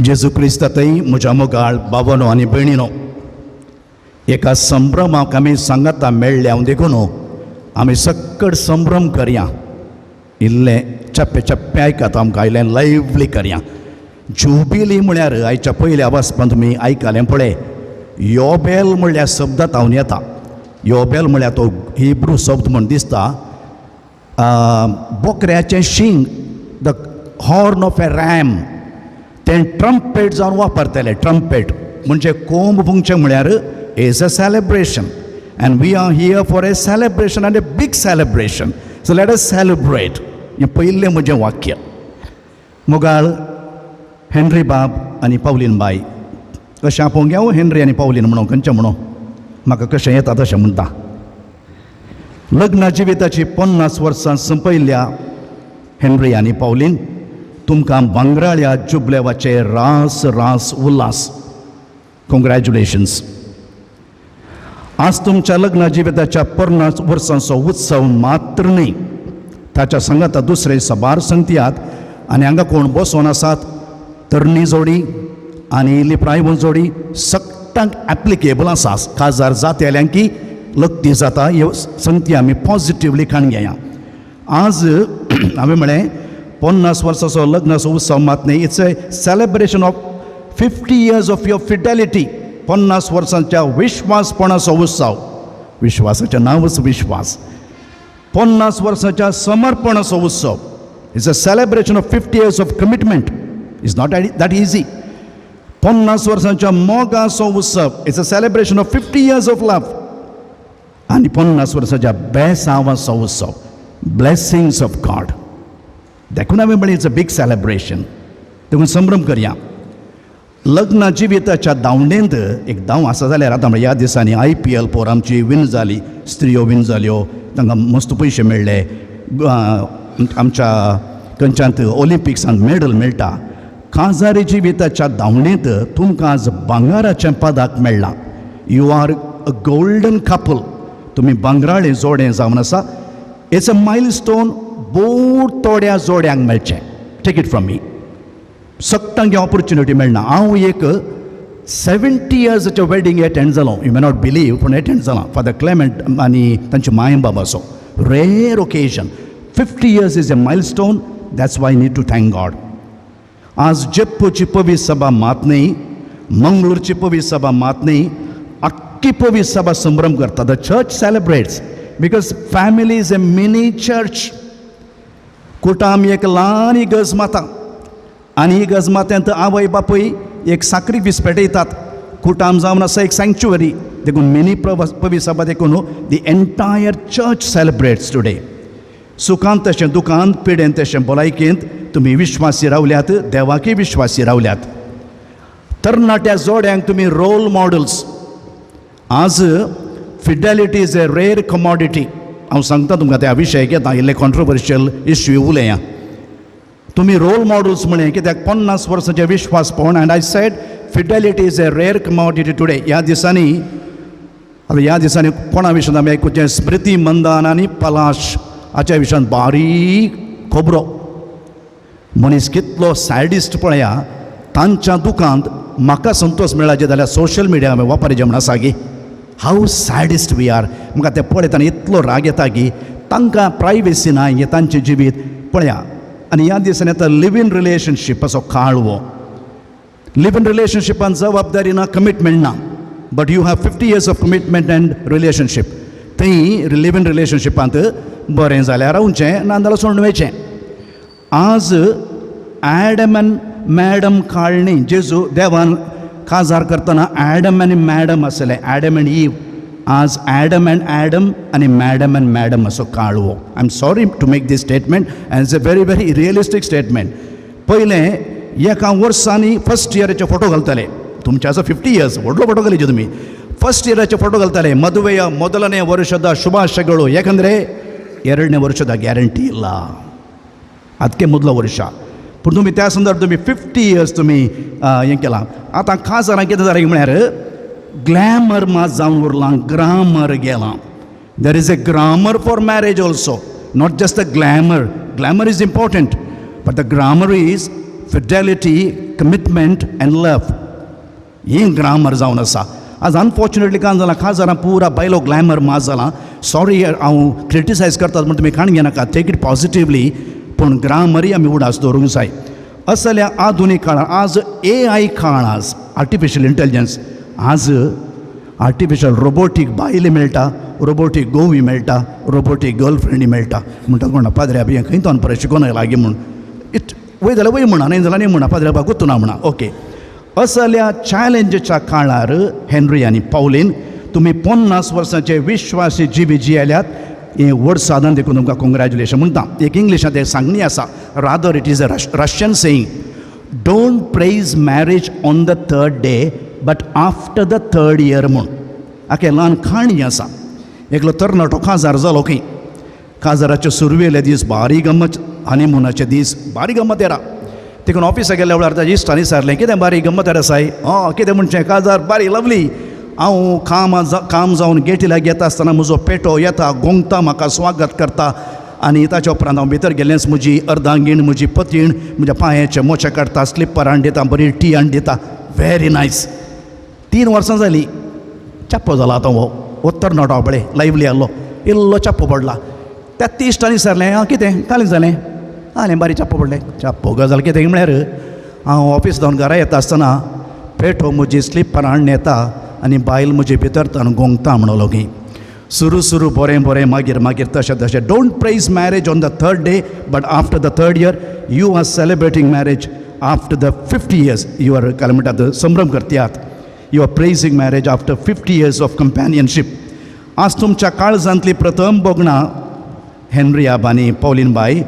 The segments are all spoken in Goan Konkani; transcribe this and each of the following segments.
जेजू क्रिस्तातय म्हज्या मोगाळ बाबानो आनी भयणीनो, एका संभ्रमाक आमी सांगाता मेळ्ळ्या देखून आमी सक्कड संभ्रम करया. इल्लें चप्पे चप्पे आयकात, आमकां इल्लें लायवली करया. जुबिली म्हळ्यार आयच्या पयल्या वाचपान तुमी आयकलें पळय, योबेल म्हणल्यार शब्द तावन येता. योबेल म्हळ्यार तो हिब्रू शब्द म्हण दिसता, बोकऱ्याचें शींग, the horn of a ram, तें ट्रम्पेट जावन वापरतले. ट्रम्पेट म्हणजे कोंब फुंकचें म्हळ्यार is a celebration, and we are here for a celebration and a big celebration, so let us celebrate. हें पयलें म्हजें वाक्य. मोगाळ हेनरी बाब आनी पावलीन बाय, अशें आपोवंक हांव हेनरी आनी पावलीन म्हणूं, खंयचें म्हणूं, म्हाका कशें येता तशें म्हणटा. लग्न जिविताची 50 वर्सां संपयल्ल्या हेनरी आनी पावलीन, तुमकां भांगराळ्या जुबलेवाचे रास रास उल्हास. कॉंग्रॅच्युलेशन्स. आज तुमच्या लग्न जिविताच्या 50 वर्सांचो उत्सव मात्र न्हय, ताच्या सांगाता दुसरे साबार संगतीयात आनी हांगा कोण बसोन आसात, तरणी जोडी आनी इल्ली प्रायवन जोडी, सगळ्यांक एप्लिकेबल आसा. काजार जातेल्यांकी लग्ती जाता, ह्यो संगती आमी पॉजिटिवली काण घेया. आज हांवें म्हळें, 50 वर्साचो लग्नाचो उत्सव मात न्ही, it's a celebration of 50 years of your fidelity. 50 वर्सांच्या विश्वासपणाचो उत्सव. विश्वासाचें नांवच विश्वास. 50 वर्सांच्या समर्पणाचो उत्सव. It's a celebration of 50 years of commitment. It's not that easy. 50 वर्सांच्या मोगाचो उत्सव. It's a celebration of 50 years of love. आनी 50 वर्साच्या बेसावाचो उत्सव, ब्लेसिंग्स ऑफ गॉड. देखून हांवें म्हणलें, it's a big celebration. देखून संभ्रम करया. लग्न जिविताच्या धांवणेंत एक धांव आसा जाल्यार, आतां ह्या दिसांनी आयपीएल पोर आमची विन जाली, स्त्रियो विन जाल्यो, तांकां मस्त पयशे मेळ्ळे. आमच्या खंयच्यांत ऑलिम्पिक्सान मेडल मेळटा. काजारी जिविताच्या धांवणेंत तुमकां आज भांगराचें पदक मेळ्ळां. You are a golden couple. तुमी भांगराळे जोडें जावन आसा. It's a milestone. भोव थोड्या जोड्यांक मेळचें. Take it from me. सगळ्यांक ऑपॉर्च्युनिटी मेळना. हांव एक 70 इयर्साच्या वेडींग एटेंड जालो. You may not believe, पूण एटेंड जाला. फादर क्लेमेंट आनी तांचे माय बाबाचो rare occasion. 50 years is a milestone. That's why need to thank God. आज जेप्पोची पवित्र सभा मात न्ही, मंगळूरची पवित्र सभा मात न्ही, आख्खी पवित्र सभा संभ्रम करता. The church celebrates because family is a mini church. कुटाम एक ल्हान इगर्ज माता आनी इगर्ज मात्यांत आवय बापूय एक साक्रिफीस पेटयतात. कुटाम जावन आसा एक सँक्च्युअरी. देखून मिनी पवित्र सभा, देखून the entire church celebrates today. सुखांत तशें दुखांत, पिडेंत तशें भलायकेंत तुमी विश्वासी रावल्यात, देवाकय विश्वासी रावल्यात. तरणाट्या जोड्यांक तुमी रोल मॉडल्स. आज fidelity is a rare commodity. हांव सांगता तुमकां, त्या विशयाक येता, इल्लें कॉन्ट्रोवर्शियल इश्यू उलया. तुमी रोल मॉडल्स म्हळें कित्याक, 50 वर्सांचे विश्वासपण. And I said fidelity is a rare commodity today. ह्या दिसांनी, आतां ह्या दिसांनी कोणा विशयान आमी आयकुचें? स्मृती मंदान आनी पलाश हाच्या विशयान बारीक खबरो. मनीस कितलो सॅडिस्ट पळया. तांच्या दुकांत म्हाका संतोश मेळाचे जाल्यार सोशल मिडिया हांवें वापरचें म्हण आसा की how sadist we are. म्हाका तें पळयतना इतलो राग येता की तांकां प्रायवेसी ना, हें तांचें जिवीत पळया. आनी ह्या दिसांनी आतां लिव इन रिलेशनशीप असो काळ. हो लिव इन रिलेशनशिपान जबाबदारी ना, कमिटमेंट ना, but you have 50 years of commitment and relationship. थंय लिव इन रिलेशनशिपांत बरें जाल्यार रावचें, ना जाल्यार सोडून वयचें. आज ॲडम अँड मॅडम काळ न्ही. जेजू देवान काजार करतना ॲडम आनी मॅडम आसलें, ॲडम अँड इव. आज ॲडम अँड ॲडम आनी मॅडम अँड मॅडम असो काळ हो. I am sorry to make this statement, and it's a very very realistic statement. पयलें एका वर्सांनी फर्स्ट इयराचे फोटो घालताले. तुमचे आसा 50 इयर्स, व्हडलो फोटो घालीचे तुमी. ಫಸ್ಟ್ ಇಯರಾचे ಫೋಟೋ घालताले, ಮದುವೆಯ ಮೊದಲನೇ ವರ್ಷದ ಶುಭಾಶಯಗಳು. ಯಾಕಂದರೆ ಎರಡನೇ ವರ್ಷದ ಗ್ಯಾರಂಟಿ ಇಲ್ಲ, ಅದಕ್ಕೆ ಮೊದಲ ವರ್ಷ. पूण तुमी त्या संदर्भ तुमी 50 इयर्स तुमी हें केलां. आतां काजारां कितें जालें म्हळ्यार, ग्लॅमर मात जावन उरलां, ग्रामर गेलां. There is a grammar for marriage also, not just the glamour. Glamour is important, but the grammar is fidelity, commitment and love. हें ग्रामर जावन आसा. आज अनफॉर्चुनेटली कांय जालां, काजारां पुरा बायलो ग्लॅमर मास जालां. सॉरी, हांव क्रिटिसायज करतात म्हण तुमी काण घेनाका, टेक it positively. पूण ग्रामरय आमी उडास दवरूंक जाय असल्या आधुनीक काळार. आज एआय काळ, आज आर्टिफिशियल इंटेलिजन्स, आज आर्टिफिशियल रोबोटीक बायले मेळटा, रोबोटीक गोवी मेळटा, रोबोटीक गर्लफ्रेंडी मेळटा. म्हणटा कोणा पाद्रे बी खंय तो परत शिकोन लागीं म्हूण it वय जाल्यार वय म्हणा, न्हय जाल्यार न्हय म्हणा, पाद्रे बा गुत्तू ना म्हणा. ओके, असल्या चॅलेंजीच्या काळार हेनरी आनी पावलीन, तुमी 50 वर्सांचे विश्वासी जिवी जियेल्यात. हें व्हड साधन, देखून तुमकां कॉंग्रॅच्युलेशन म्हणटा. एक इंग्लिशांत एक सांगणी आसा, rather it is a Russian saying, "Don't praise marriage on the third day but after the third year" म्हूण. आके ल्हान काणी आसा. एकलो तरणाटो काजार जालो खंय. काजाराचे सुरवेले दीस बारीक गम्मत, हनीमुनाचे दीस बारीक गम्मत येरा. तिकून ऑफिसाक गेल्या वेळार ताज्या इश्टांनी विचारलें, कितें बारीक गम्मत आसाय? हय, कितें म्हणचें, काजार बारी लवली. हांव काम जावन गेटी लागीं येता आसतना म्हजो पेटो येता, गोंगता, म्हाका स्वागत करता आनी ताच्या उपरांत हांव भितर गेलेंच, म्हजी अर्धांगीण, म्हजी पतीण म्हज्या पांयाचे मोचे काडटा, स्लिप्पर हाडून दिता, बरी टी हाडून दिता. Very nice. 3 वर्सां जालीं, चप्पो जाला आतां. हो हो तरणाटो पळय लायवली आहलो, इल्लो चप्पो पडला. त्या इश्टांनी विचारलें, आं, कितें कालें जालें? आलें बारीक चप्पो पडलें. चप्पो गजाल कितें म्हळ्यार, हांव ऑफीस जावन घरा येता आसतना पेटो म्हजी स्लिप्पर हाडून येता आनी बायल म्हजी भितर ताणून गोंगता म्हणलो की. सुरू सुरू बरें बरें, मागीर मागीर तशें तशें. Don't praise marriage on the third day but after the third year. You are celebrating marriage after the 50 years. You are, काय म्हणटात, संभ्रम करतात. You are praising marriage after 50 years of companionship. आज तुमच्या काळजांतली प्रथम भोगणां, हेनरी आब आनी पॉलीन बाय,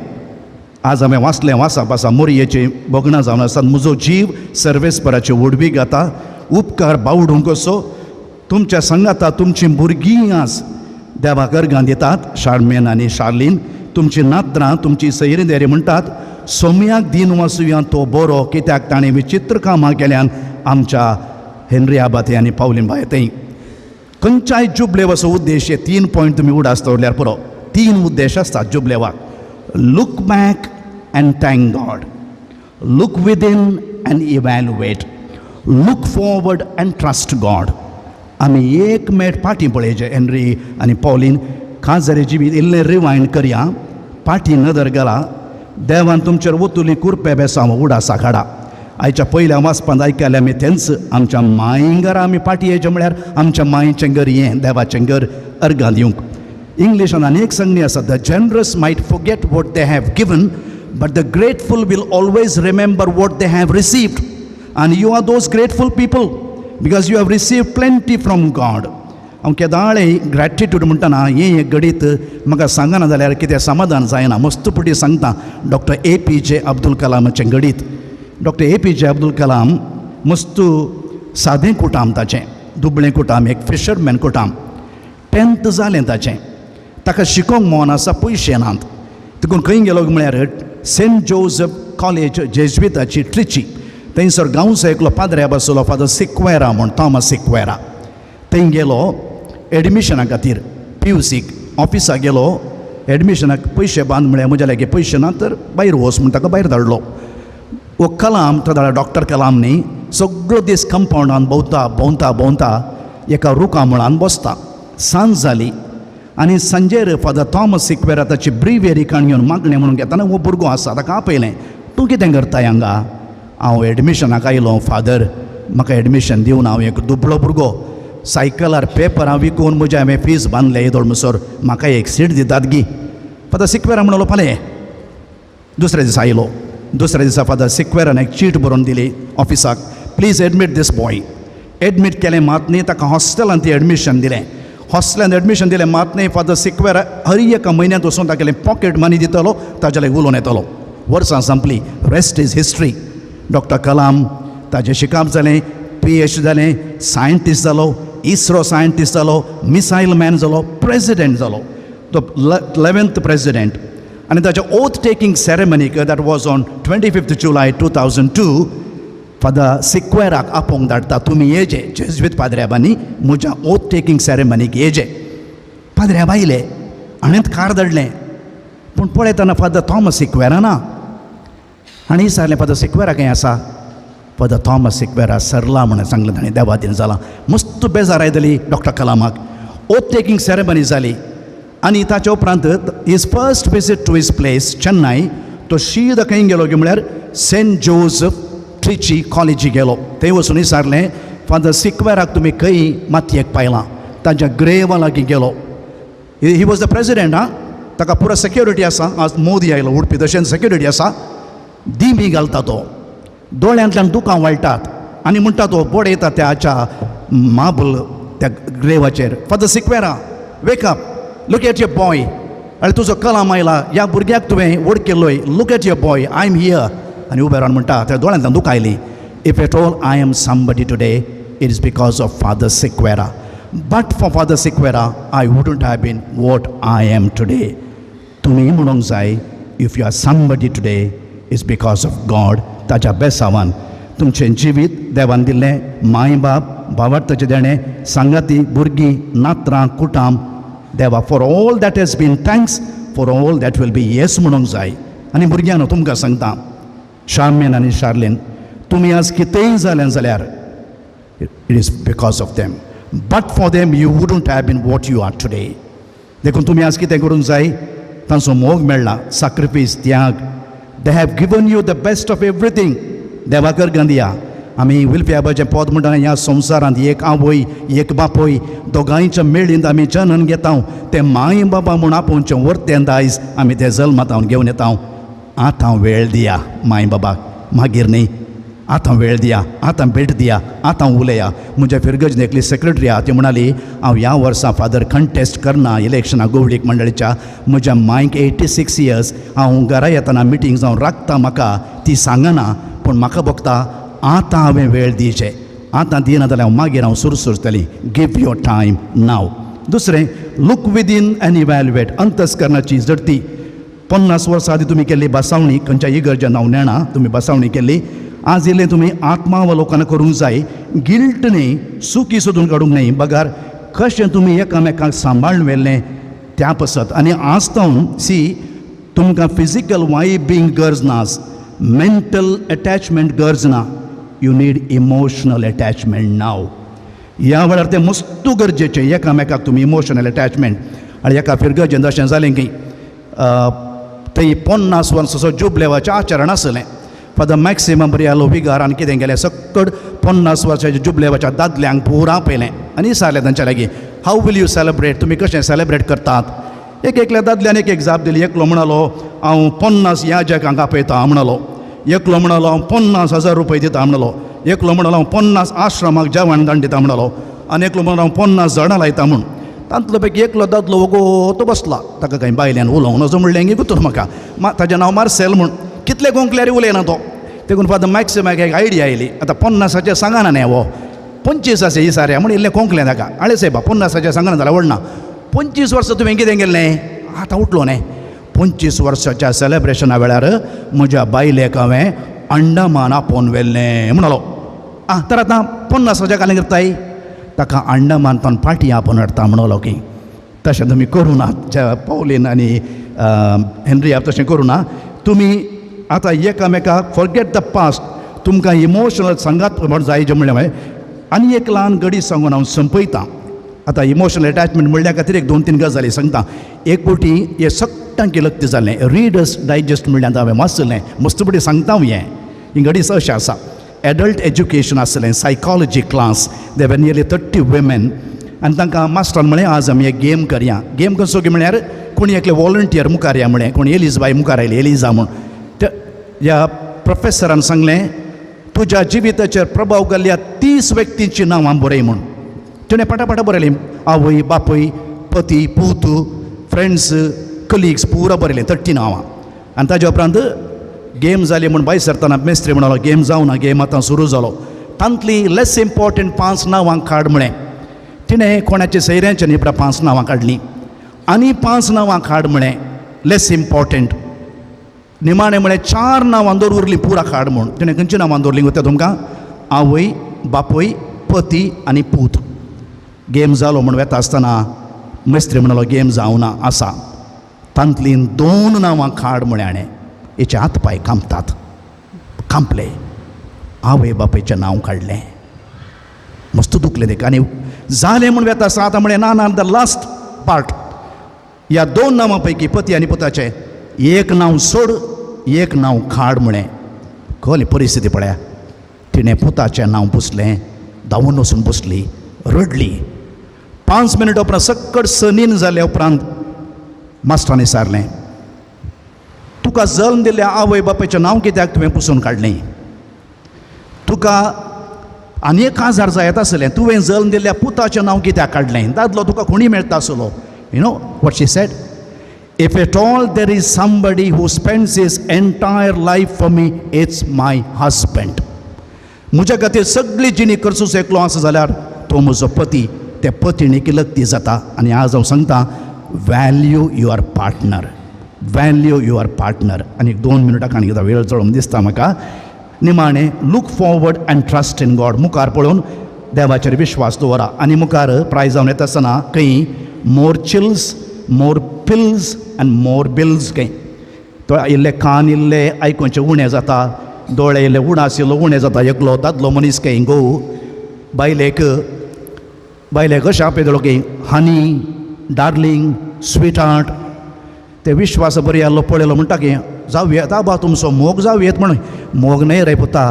आज हांवें वाचलें वाचप आसा, मोरयेची भोगणां जावन आसात. म्हजो जीव सर्वेस्पराची व्हडवीक गाता, उपकार बावडूंक कसो. तुमच्या संगाता तुमचीं भुरगीं आज देवाक अर्गां दितात, शार्मेन आनी शार्लीन. तुमची नात्रां, तुमची सैरी देरी म्हणटात, सोम्याक दिन वासुया, तो बरो, कित्याक ताणें विचित्र कामां केल्यान आमच्या हेनरी आबाते आनी पावलीन बाय थंय. खंयच्याय जुबलेवाचो उद्देश हे तीन पॉयंट तुमी उडास दवरल्यार पुरो. तीन उद्देश आसतात जुबलेवाक. Look back and thank God, look within and evaluate, look forward and trust God. आमी एक मेट फाटीं पळयचें. हेनरी आनी पॉलीन, काजारी जिवीत इल्लें रिवायंड करया. फाटीं नदर घाला. देवान तुमचेर ओतुली कुरपे बेसांव उडासा काडा. आयच्या पयल्या वाचपांत आयकलें आमी तेंच. आमच्या मांय आमी फाटीं येयचें म्हळ्यार आमच्या मांयचें घर हें देवाचें घर अर्गां दिवंक. इंग्लिशान आनी एक सांगणी आसा, "The generous might forget what they have given, but the grateful will always remember what they have received." And you are those grateful people because you have received plenty from God. हांव केदाळे ग्रॅटिट्यूड म्हणटना हें एक घडीत म्हाका सांगना जाल्यार कितें समाधान जायना. मस्त पुटी सांगता डॉक्टर ए.पी.जे. अब्दुल कलामाचें घडीत. Doctor A P J. अब्दुल कलाम, मस्त सादें कुटाम ताचें, दुबळें कुटाम, एक फिशरमॅन कुटाम. टेंथ जालें ताचें. ताका शिकोंक मन आसा, पयशे नात. तिकून खंय गेलो म्हळ्यार सेंट जोजफ कॉलेज, जेज्विताची, ट्रिची. थंयसर गांवचो एकलो पाद्रे बसलो, फादर सिक्वेरा म्हूण, थॉमस सिक्वेरा. थंय गेलो एडमिशना खातीर पीयूसीक. ऑफिसाक गेलो, एडमिशनाक पयशे बांद म्हळ्यार, म्हज्या लागीं पयशे ना तर भायर वच म्हूण ताका भायर धाडलो. हो कलाम तो धाडला, डॉक्टर कलाम न्ही, सगळो दीस कंपावंडान भोंवता भोंवता भोंवता एका रुखा मुळान बसता. सांज जाली आनी सांजेर फादर थॉमस सिक्वेरा ताची ब्रिवेरी काण घेवन मागणें म्हणून घेताना हो भुरगो आसा. ताका आपयलें, तूं कितें करताय हांगा? हांव एडमिशनाक आयलो फादर, म्हाका एडमिशन दिवन. हांव एक दुबळो भुरगो, सायकलार पेपरां विकून म्हजें हांवें फीस बांदलें येदोळ म्हणसर. म्हाका एक सीट दितात गी? फादर सिक्वेरा म्हणलो, फाल्यां. दुसऱ्या दिसा आयलो. दुसऱ्या दिसा फादर सिक्वेरान एक चीट बरोवन दिली ऑफिसाक, "Please admit this boy." Admit केलें मात न्ही, ताका हॉस्टेलांत ती एडमिशन दिलें. हॉस्टेलांत एडमिशन दिलें मात न्ही, फादर सिक्वेरा हर एका म्हयन्यांत वचून तागेलें पॉकेट मनी दितलो, ताजे लागीं उलोवन येतलो. वर्सां संपली. Rest is history. Doctor Kalam, ताजें शिकप जालें, पीएच जालें, सायंटिस्ट जालो, इस्रो सायंटिस्ट जालो, मिसायल मॅन जालो, प्रेजिडेंट जालो, तो 11th president. आनी ताच्या ओथ टेकींग सेरेमनीक, that was on 25th July 2002, father सिक्वेराक आपोवंक धाडटा, तुमी येजे, जेज्वीत पाद्र्याबांनी म्हज्या ओथ टेकींग सेरेमनीक येजे. पाद्र्याब आयले, हाणें कार धाडलें, पूण पळयतना फादर थॉमस सिक्वेरा ना. आनी विचारलें, फादर सिक्वेरा खंय आसा? फादर थॉमस सिक्वेरा सरला म्हणून सांगलें ताणें, देवादीन जाला. मस्त बेजार आयली डॉक्टर कलामाक. ओथ टेकींग सेरेमनी जाली आनी ताच्या उपरांत his first visit to his place Chennai, तो शीद खंय गेलो की म्हळ्यार सेंट जोजफ ट्रिची कॉलेजी गेलो. थंय वचून विचारलें, फादर सिक्वेराक तुमी खंय मातयेक पायलां? ताच्या ग्रेवा लागीं गेलो. He was the president. आं, ताका पुरो सेक्युरिटी आसा. आज मोदी आयलो उडपी तशेंच सेक्युरिटी आसा. दिमी घालता तो, दोळ्यांतल्यान दुकां वाळटात आनी म्हणटा तो बडयता त्याच्या माबल त्या ग्रेवाचेर, "Father Sequeira, wake up, look at your boy. आनी तुजो कलाम आयला, ह्या भुरग्याक तुवें व्हड केलोय. Look at your boy, I am here." आनी उबे रावन म्हणटा, त्या दोळ्यांतल्यान दुकां आयलीं, "If at all I am somebody today, it is because of Father Sequeira. But for Father Sequeira, I wouldn't have been what I am today." तुमी म्हणूंक जाय, if you are somebody today is because of God. ताच्या बेसावान तुमचें जिवीत देवान दिल्लें, माय बाप, भावार्थाचें देणें, सांगाती, भुरगीं, नात्रां, कुटाम, देवा, for all that has been, thanks, for all that will be, yes म्हणूंक जाय. आनी भुरग्यांनो, तुमकां सांगता, शार्मेन आनी शार्लीन, तुमी आज कितेंय जालें जाल्यार it is because of them. But for them, you wouldn't have been what you are today. देखून तुमी आज कितें करूंक जाय, तांचो मोग मेळ्ळा, sacrifice, त्याग. They have given you the best of everything. देवाकर गांधिया आमी विल्फियाबाचें पद म्हणटा, ह्या संवसारांत एक आवय एक बापूय दोगांयच्या मेळींत आमी जनन घेता, ते माय बाबा म्हूण आपोवचें वर्तें दायज आमी ते जल्मातावन घेवन येता. आतां वेळ दिया माय बाबाक, मागीर न्ही. आतां वेळ दिया, आतां भेट दिया, आतां उलया. म्हज्या फिरगज एकली सेक्रेटरी आहा, ती म्हणाली, हांव ह्या वर्सा फादर कंटेस्ट करना इलेक्शनाक गोवळीक मंडळीच्या. म्हज्या मायक 86 इयर्स. हांव घरा येतना मिटींग जावन राखता म्हाका. ती सांगना, पूण म्हाका भोगता आतां हांवें वेळ दिवचें. आतां दिना जाल्यार हांव मागीर हांव सुरसुरतली. Give your time now. दुसरें, look within and evaluate. अंतस्करणाची झडती. 50 वर्सां आदीं तुमी केल्ली बसावणी खंयच्या इगर्जेन हांव नेणा तुमी बसावणी केल्ली, आज इल्लें तुमी आत्मावलोकन करूंक जाय. गिल्ट न्ही, चुकी सोदून काडूंक न्हय, बगार कशें तुमी एकामेकांक सांबाळून व्हेल्लें त्या पसत. आनी आज तावन सी, तुमकां फिजिकल वायबींग गरज ना, मेंटल अटॅचमेंट गरज ना, you need emotional attachment now. ह्या वेळार तें मस्तू गरजेचें, एकामेकाक तुमी इमोशनल अटॅचमेंट. आनी एका फिरगजेन अशें जालें की थंय 50 वर्साचो जुबलेवाचें आचरण आसलें. फादर मॅक्सिमम रियालो विगारान कितें केलें, सक्कड 50 वर्साच्या जुबलेवाच्या दादल्यांक पुरा पयलें आनी विचारलें तांच्या लागीं, "How will you celebrate? तुमी कशें सेलेब्रेट करतात?" एक एकल्या दादल्यान एक एक जाप दिली. एकलो म्हणालो, हांव 50 याजकांक आपयता म्हणालो. एकलो म्हणालो, हांव 50,000 रुपये दिता म्हणालो. एकलो म्हणालो, हांव 50 आश्रमाक जेवण दान दिता म्हणालो. आनी एकलो म्हणालो, हांव 50 झाडां लायता म्हूण. तांतलो पैकी एकलो दादलो वगो तो बसला. ताका कांय बायल्यान उलोवंक नजो म्हणलें की गुतून म्हाका मा ताजें नांव मार्सेल म्हूण. कितले गोंकल्यार उलयना तो. देखून फादर मॅक्सिमाक एक आयडिया आयली. आतां 50चें सांगना न्ही हो, 25चें विचारया म्हूण इल्लें कोंकलें ताका. आळे सायबा, 50चें सांगना जाल्यार व्हडना, 25 वर्सां तुवें कितें केल्लें? आतां उठलो न्ही. 25 वर्साच्या सेलेब्रेशना वेळार म्हज्या बायलेक हांवें अंडमान आपोवन व्हेल्लें म्हणालो. आं, तर आतां 50च्या कालें करताय? ताका अंडमान पाटी आपोवन हाडटा म्हणलो की. तशें तुमी करूं नात. पावलीन आनी हेनरी, तशें करूं ना तुमी. आतां एकामेकाक, forget the past. तुमकां इमोशनल सांगात म्हण जाय जें म्हणलें. आनी एक ल्हान गडी सांगून हांव संपयतां. आतां इमोशनल अटॅचमेंट म्हणल्या खातीर एक दोन तीन गजाली सांगता. एक फावटी हें सगळ्यांक लग्न जालें, रिडर्स डायजस्ट म्हणल्यार हांवें वाचलें, मस्तपटी सांगता हांव. हें ही घडी अशें आसा, एडल्ट एज्युकेशन आसलें, psychology class. There were nearly 30 women. आनी तांकां मास्टरान म्हळें, आज आमी एक गेम करया. गेम कसो की म्हळ्यार, कोणी एकले वॉलंटियर मुखार या म्हळें. कोणी एलीज बाय मुखार आयली, एलिजा म्हूण. त्या ह्या प्रोफेसरान सांगलें, तुज्या जिविताचेर प्रभाव घाल्ल्या 30 व्यक्तींची नांवां बरय म्हूण. तिणें पटापटा बरयलीं, आवय, बापूय, पती, पूत, फ्रेंड्स, कलिग्स, पुरा बरयलें 30 नांवां. आनी ताज्या उपरांत गेम जाली म्हूण भायर सरतना मेस्त्री म्हणालो, गेम जावना, गेम आतां सुरू जालो. तांतली लेस इम्पॉर्टंट पांच नांवां काड म्हळें. तिणें कोणाच्या सैऱ्यांच्या निपडा पांच नांवां काडलीं. आनी पांच नांवां काड म्हळें, लेस इम्पॉर्टंट. निमाणें म्हळें, चार नांवां दवर, उरलीं पुरा काड म्हूण. तिणें खंयची नांवां दवरलीं गोत्या तुमकां? आवय, बापूय, पती आनी पूत. गेम जालो म्हूण वेता आसतना मेस्त्री म्हणलो, गेम जावना आसा, तांतलीं दोन नांवां काड म्हळ्यां हाणें. हेचे हात पांय कांपतात. कांपले. आवय बापायचें नांव काडलें. मस्त दुखलें तेका. आनी जालें म्हूण वेता आसतना आतां म्हळें, ना ना, the last part. ह्या दोन नांवां पैकी, पती आनी पुताचें एक नांव सोड, एक नांव काड म्हळें. कहली परिस्थिती पळया. तिणें पुताचें नांव पुसलें, धांवून वचून बसली, रडली. 5 मिनट उपरांत, सक्कड सनीन जाल्या उपरांत मास्टरांनी विचारलें, तुका जल्म दिल्ल्या आवय बापायचें नांव कित्याक तुवें पुसून काडलें? तुका आनी एक काजार जायत आसलें, तुवें जल्म दिल्ल्या पुताचें नांव कित्याक काडलें? दादलो तुका कोणी मेळटा आसलो. You know what she said? "If at all there is somebody who spends his entire life for me, it's my husband." म्हज्या खातीर सगळी जिणी खर्चूच एकलो आसा जाल्यार तो म्हजो पती. ते पतीणेक लग्ती जाता. आनी आज हांव सांगता, value your partner, value your partner. आनी 2 मिनटां काणी घेता, वेळ चडोवन दिसता म्हाका. निमाणें, look forward and trust in God. मुखार पळोवन देवाचेर विश्वास दवरा. आनी मुखार प्राय जावन येता आसतना खंय more chills, more pills and more bills. खंय तो इल्ले कान इल्ले आयकुचे उणें जाता, दोळे इल्ले उणास इल्लो उणें जाता. एकलो दादलो मनीस खंय घोव बायलेक बायलेक अशें आपयतलो की हनी, डार्लिंग, स्वीट हार्ट. ते विश्वास बरी आसलो पळयलो म्हणटा की जावं येता बा तुमचो मोग जावं येत म्हणून. मोग न्हय रे पुता,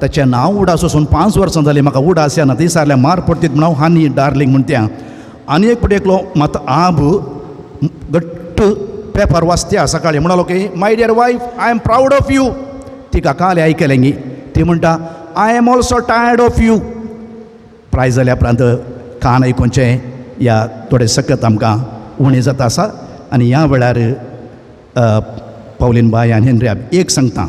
ताचें नांव उडास वचून 5 वर्सां जालीं, म्हाका उडास येना. ती सारल्या मार पडटीत म्हणून हांव हनी डार्लिंग म्हणत्या. आनी एक फावटी एकलो मात आब घट्ट पेपर वाचत्या सकाळी, म्हणलो की, "My dear wife, I am proud of you." तिका काल आयकलें गी, ती म्हणटा, "I am also tired of you." प्राय जाल्या उपरांत कान आयकुचें या थोडें सकत आमकां उणें जाता आसा. आनी ह्या वेळार पावलीन बाय आनी हेनरी, एक सांगता,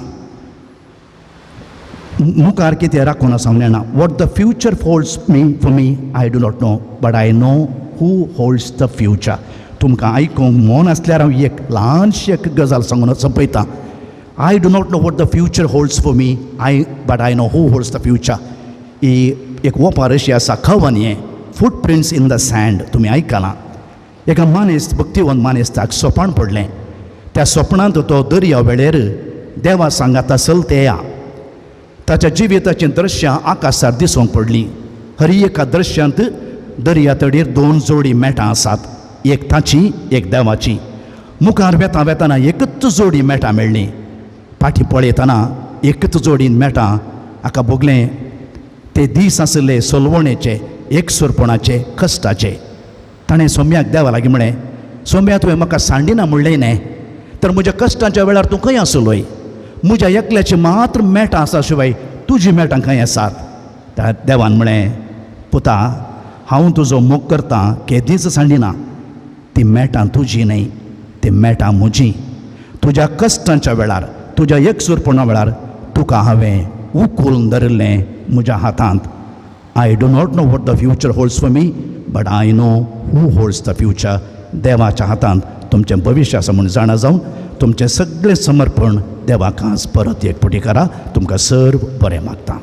मुखार कितें राखून आसा हांव जाणा. What the future holds me for me, I do not know, but I know who holds the future. तुमकां आयकूंक मन आसल्यार हांव एक ल्हानशी एक गजाल सांगून सोंपयतां. I do not know what the future holds for me, I but I know who holds the future. ही एक ओपार अशी आसा, कवन हें, foot prints in the sand. तुमी आयकलां. एका मानेस्त, भक्तिवंत मानेस्ताक सोपाण पडलें. त्या सोपणांत तो दर्या वेळेर देवा सांगाता चलतेया. ताच्या जिविताचीं दृश्यां आकाशार दिसूंक पडलीं. हर एका दृश्यांत दर्या तडीर दोन जोडी मेटां आसात, एक ताची, एक देवाची. मुखार वेता वेताना एकच जोडी मेटां मेळ्ळीं. फाटीं पळयतना एकच जोडीन मेटां. हाका भोगलें, ते दीस आसले सोलवणेचे, एकसुरपणाचे, कश्टाचे. ताणें सोम्याक, देवा लागीं म्हळें, सोम्या, तुवें म्हाका सांडिना म्हणलें न्हय, तर म्हज्या कश्टांच्या वेळार तूं खंय आसलोय? म्हज्या एकल्याची मात्र मेटां आसा शिवाय तुजी मेटां खंय आसात? त्या देवान म्हळें, पुता, हांव तुजो मोग करतां, केदींच सांडिना. ती मेटां तुजी न्हय, ती मेटां म्हजी. तुज्या कश्टांच्या वेळार, तुज्या एकसुरपणा वेळार तुका हांवें उखलून धरिल्लें म्हज्या हातांत. I do not know what the future holds for me, but I know who holds the future. देवाच्या हातांत तुमचें भविश्य आसा म्हूण जाणा जावन तुमचें सगळें समर्पण देवाक आज परत एक फावटी करा. तुमकां सर्व बरें मागता.